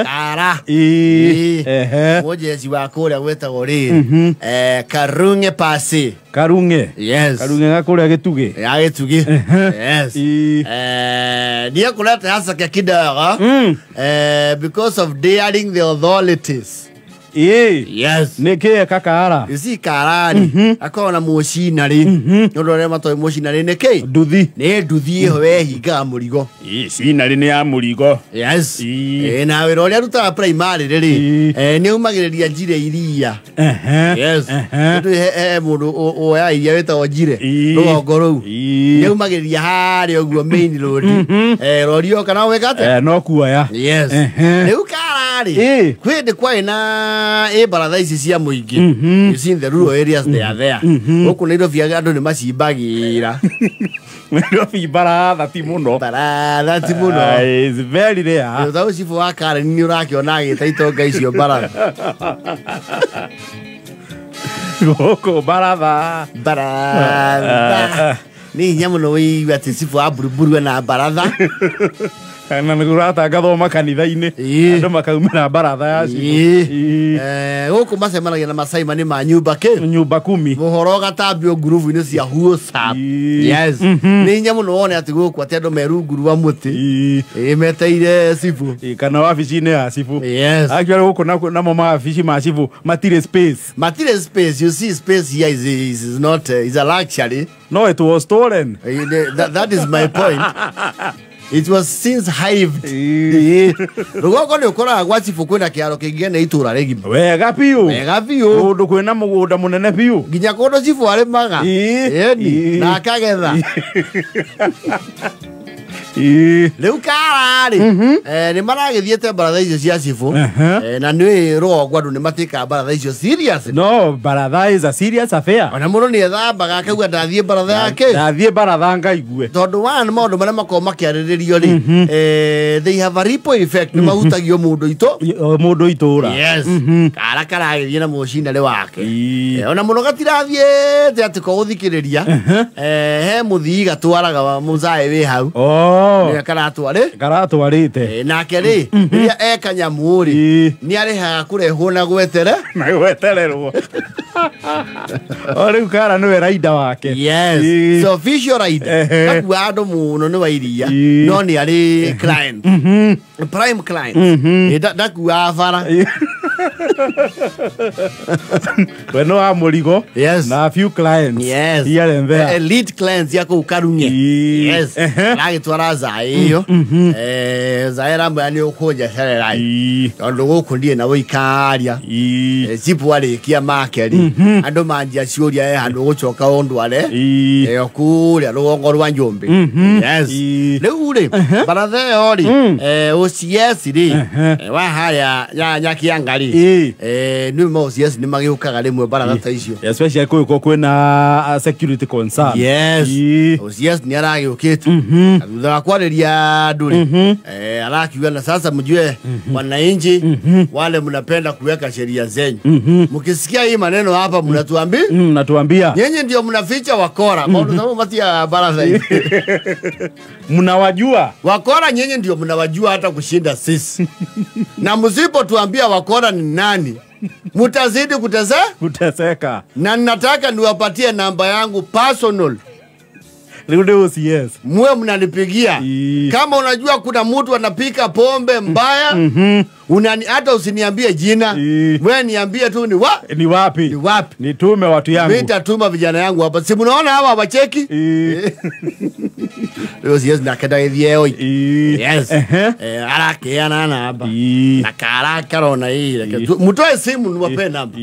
Kara. Ĩĩ. Mũjeci wa kũrĩa gwĩtagwo rĩrĩ Karung'e Pasi. Karung'e. Yes. Karung'e ga kũrĩa Gĩtugĩ. Ya Gĩtugĩ. Yes. Niĩ kũrete hacake kidogo because of daring the authorities. Yes. Nĩ kĩ kakara? You see karari akoragwo na mũcinarĩ nĩ ũndũ arĩa matoĩ mũcinarĩ nĩ kĩ? Nduthi. Nĩ nduthi ĩho wehingaga mũrigo. Cinarĩ nĩ ya mũrigo. Yes. Na wĩra ũrĩa arutaga primary rĩ, nĩ aumagĩrĩria njire iria. Yes. Tondũ he mũndũ woyaga iria wĩtagwo njire rũgongo rũu, nĩ aumagĩrĩria harĩa ũguo main road, rori yoka no wĩka atĩa? No kuoya. Yes. Rĩu kararĩ kwĩ hĩndĩ kwarĩ na baratha ici cia mũingĩ. You see, in the rural areas they are there. Gũkũ Nairobi andũ nĩ macimbagĩra. Nairobi baratha ti mũno. Baratha ti mũno. It's very rare. Ta ũcio cibũ wa Karen nĩ ũrakĩona agĩta itonga icio baratha. Gũkũ baratha. Baratha nĩ hinya mũno wĩigue atĩ cibũ wa Buruburu ena baratha. Kana nĩ kũratangathwo makanitha-inĩ andũ makaumĩra baratha ya cibũ. Gũkũ macemanagia na macaima nĩ ma nyumba kĩ? Nyumba kumi. Mũhoro ũgatambio ngurubu-inĩ cia WhatsApp. Yes. Nĩ hinya mũno wone atĩ gũkũ atĩ andũ me rungu rwa mũtĩ meteire cibũ kana wabici-inĩ ya cibũ. Yes. Actually gũkũ namo mawabici ma cibũ matirĩ space. Matirĩ space. You see, space here is not is a luxury. No, it was stolen. That is my point. It was since hived. Rũgongo nĩ ũkoraga gwa cibũ kwĩna kĩaro kĩngĩ nĩ itũra rĩgima. Wega biũ. Wega biũ. Kũndũ kwĩna mũgũnda mũnene biũ. Nginya kũndũ cibũ arĩmaga. Ĩni na akagetha. Rĩu kararĩ nĩ maragĩthiĩte baratha icio cia cibũ na nĩ rũgongo andũ nĩ matĩkaga baratha icio serious. No, baratha is a serious affair. Ona mũndũ nĩ ethambaga akauga ndathiĩ baratha yake. Ndathiĩ baratha ngaigue. Tondũ one maũndũ marĩa makoragwo makĩarĩrĩrio rĩ, they have a ripple effect, nĩ mahutagio mũndũ itũ. Mũndũ itũra. Yes. Kara karagĩthiĩ na mũcinarĩ wake. Ona mũno gatirathiĩte atĩ ko gũthikĩrĩria, he mũthii gatwaraga mũcaĩ wĩ hau. Nĩ karatwarĩ. Karatwarĩte. Nake rĩ, rĩrĩa eka nyamũ rĩ, nĩ arĩhaga kũrehwo na gwetere. Na gwetererwo. O rĩu kara nĩwe rider wake. Yes. So official rider. Gakua andũ mũno nĩ wa iria. No nĩ arĩ client. Prime client. Ndakuaga bara. We no wa mũrigo. Yes. Na few clients. Yes. Here and there. Elite clients ya kũu Karung'e. Yes. Aragĩtwara zaĩ ĩyo. Zaĩ ramwĩra nĩ ũkũnjeterera. Tondũ gũkũ ndirĩ na ũikaria. Cibũ arĩkia make rĩ, andũ manjia ciũria he handũ ũgũcoka ũndware kũrĩa rũgongo rwa Njũmbĩ. Yes. Rĩu rĩ, baratha ĩyo rĩ, OCS rĩ, wa harĩa Nyakianga rĩ, nĩ ma OCS nĩ magĩũkaga rĩmwe baratha ta icio. Especially kũu kwĩna security concern. Yes. OCS nĩ aragĩũkĩte. Thutha wa kwarĩria andũ rĩ, arakiuga na sasa mjue wananchi wale mnapenda kuweka sheria zenyu. Mkisikia hii maneno hapa mnatuambia? Mnatuambia. Nyinyi ndio mnaficha wakora. Maana sababu matia baratha hii. Mnawajua. Wakora nyinyi ndio mnawajua hata kushinda sisi. Na msipotuambia wakora ni nani, mtazidi kuteseka. Na nataka niwapatie namba yangu personal. OCS. Muwe mnanipigia. Kama unajua kuna mtu anapika pombe mbaya, unani hata usiniambie jina. Wewe niambie tu ni ni wapi? Ni wapi? Nitume watu yangu. Mimi nitatuma vijana yangu hapa. Si mnaona hawa wacheki? OCS na kada hiyo. Yes. Arakeana namba. Na karaka rona hii. Mtoe simu niwape namba.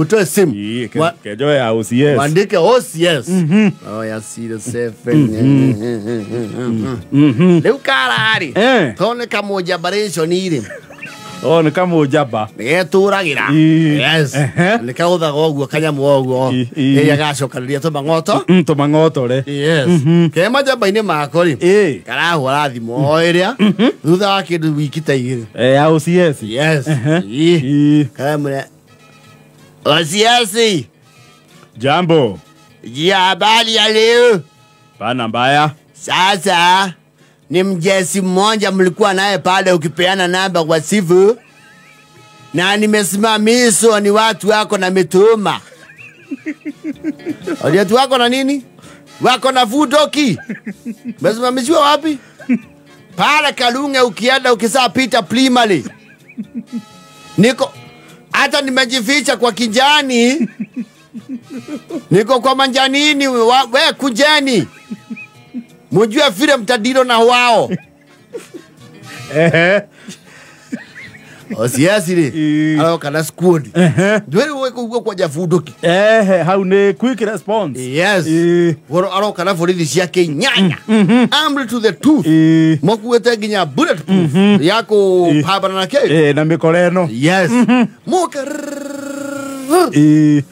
Mtoe simu. Kejo ya OCS. Andike OCS. Oh ya 07. Leo karari. Tone kamoja barisho niri. Oh, nĩ kamũnjamba. Nĩgetũragĩra. Yes. Nĩkaũthaga ũguo kanyamũ ũguo. Ĩrĩa gacokanĩria tũmang'oto. Tũmang'otore. Yes. Ke majamba-inĩ mako rĩ, karahũra thimũ o ĩrĩa thutha wa kĩndũ wiki ta igĩrĩ. Ya OCS. Yes. Karamwĩra OCS. Jambo. Habari ya leo. Pana mbaya. Sasa Ni mjesi mmoja mlikuwa naye pale ukipeana namba kwa sivu, na nimesimamishwa ni watu wako na mituma. Watu wako na nini? Wako na vudoki. Umesimamishwa wapi? Pale Kalunge ukienda ukisapita primary. Niko hata nimejificha kwa kijani. Niko kwa manjanini, we kujeni. Mujue vile mtadilo na wao. Osiasiri. Alo kana squad. Ndwere we kuwa kwa javudoki. How ne quick response. Yes. Woro alo kana borithi ciake nyanya. Armed to the tooth. Mokuete nginya bulletproof. Yako pabana na ke. Na mikoreno. Yes. Moka.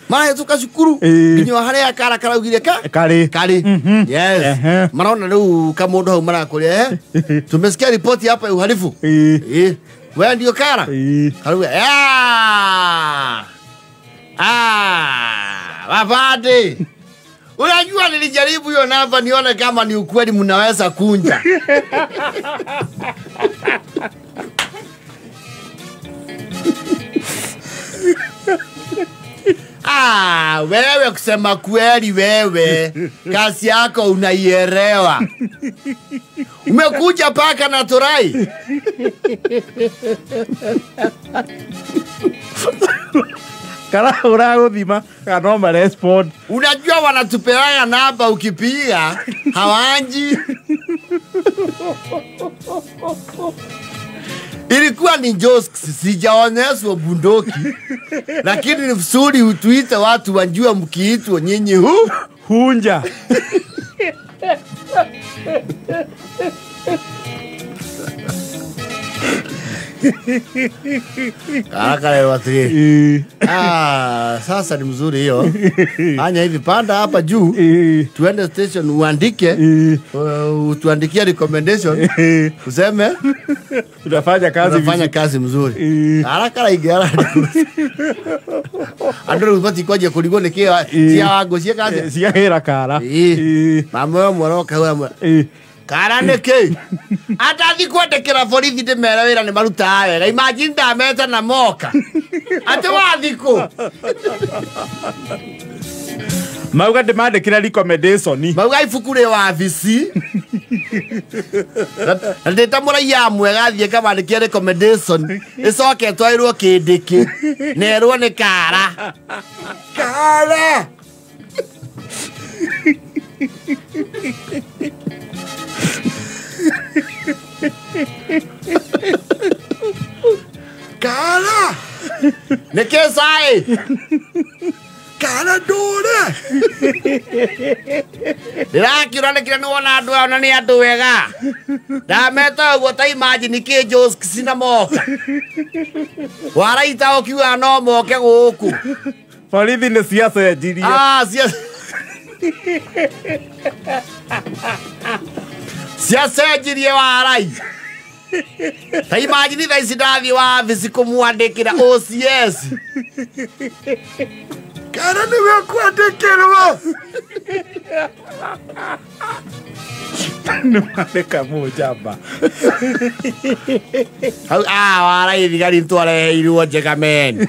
Mara tukashukuru nginya haria kara karaugire ka kari kari. Yes. Maraona riu kamundu hau marakuria tumesikia ripoti hapa ya uhalifu. Wewe ndio kara. Karuga. Wafade. Unajua nilijaribu hiyo namba nione kama ni ukweli mnaweza kunja. Wewe kusema kweli wewe, kazi yako unaielewa. Umekuja paka na torai. Kara uraguthima kana ma respond. Unajua wanatupeana namba ukipiga hawanji. Ilikuwa ni jokes, sijaonyeshwa bunduki. Lakini ni vizuri utuite watu wajue mkiitwa nyinyi hunja. Sasa ni mzuri hiyo. Anya hivi panda hapa juu. Tuende station uandike. Utuandikie recommendation. Useme unafanya kazi, unafanya kazi mzuri. Haraka igara. Andro ubati kwaje kuligo niki cia wangu cia kazi. Cia hera kara. Mama mworoka we. Kara niki. Atathi kwandikira borithi ndimere wira ni marutaga wega. Imagine ndameta na moka. Ati wathiku. Mauga ndimandikira recommendation. Mauga ibuku ri wabici. Na ndita muraiya mwega athie kamandikie recommendation. Icoke itwairwo kindiki. Nerwo ni kara. Kara. Kara! Nike sai! Kara ndure! Ndirakiura nikira niwona andu aya na ni andu wega. Ndameta uguo ta imagine ki jokes na moka. Waraita ukiuga no moke guku. Borithi ni ciacenjirie. Cia ciacenjirie warai. Ta imagine thaa ici ndathiĩ wabici kũmwandĩkĩra OCS. Kara nĩwe ũkwandĩkĩrwo. Nĩwandĩka mũnjamba. Hau warai thigari nĩtwareheirwo njega men.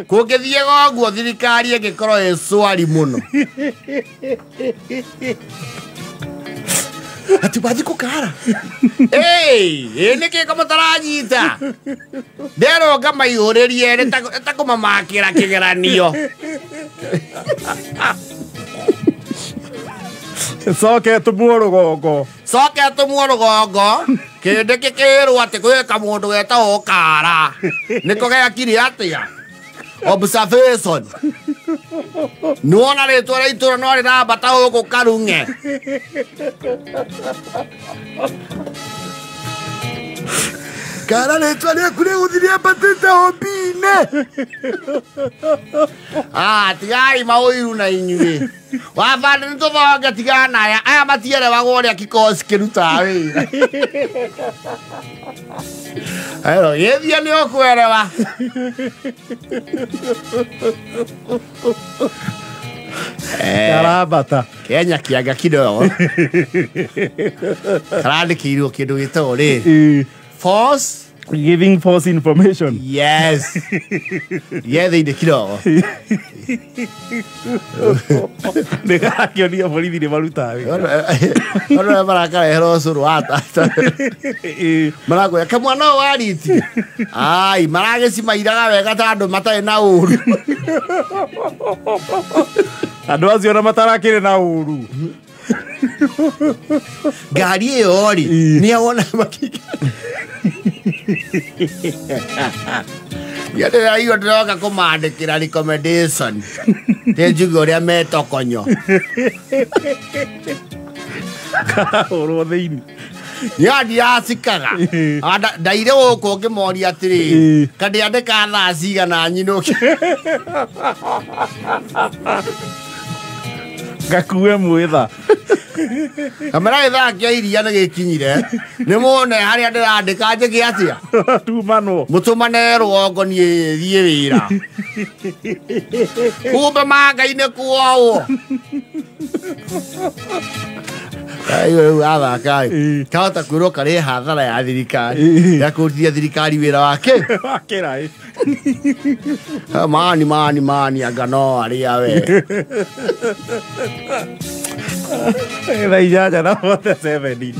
Kũngĩthiĩ ũguo thirikari ĩngĩkorwo ĩ cwari mũno. Ati wathi kũkara. Nĩkĩ kamũtaranyita? Nderwo ngamaihũrĩrie nĩ ta kũmamakĩra kĩgeranio. Coke tũmuo rũgongo. Coke tũmuo rũgongo. Kĩndĩ kĩkĩrwo atĩ gwĩ kamũndũ getagwo kara. Nĩko gekire atĩa? Observation. Nĩwona rĩtwa rĩa itũra no rĩrambata gũkũ Karung'e. Kara rĩtwa rĩaku rĩgũthiĩ rĩambatĩte hobinĩ. Tigai maũiru na inyuĩ. Wabande nĩtũthonge tigana aya. Aya matierewagwo ũrĩa kikosi kĩrutaga wĩra. Hello, gĩthiĩ nĩ ũkwerewa. Karambata. Kenya kianga kidogo. Karandĩkĩirwo kĩndũ gĩtagwo rĩrĩ. False Giving false information. Yes. Ye thĩinĩ kidogo. Nĩgarakĩonia borithi nĩ marutaga wĩra. Ona marakarehera ũcũrũ wa tata. Marakwĩra kamwana ũyũ wariti. Ai, maragĩcimairaga wega ta andũ matarĩ na ũru. Andũ acio ona matarakĩrĩ na ũru. Ngari ĩyo rĩ, nĩ awona makinga. Ya ndĩraigua ndĩroka kũmandĩkĩra recommendation. Nĩ njuge ũrĩa metokonyo. Karahũrwo thĩinĩ. Nĩ ndiracikaga. Ndaire gũkũ ngĩmoria atĩrĩrĩ, kandĩandĩka thaa cigana nyinũke. Gakue mwĩtha. Kamera gĩthaa kĩa iria nĩ gĩkinyire. Nĩ muone harĩa ndĩrandĩka njĩke atĩa. Tumanwo. Mũtũmane rũgongo niĩ thiĩ wĩra. Kumbe manga-inĩ kuowo. Ayo rĩu athaka ĩ. Kahota kwĩrwo karĩ hathara ya thirikari. Ya kũrutithia thirikari wĩra wake. Wakĩra ĩ. Mani mani mani anga no arĩa we. Thaa 8:47.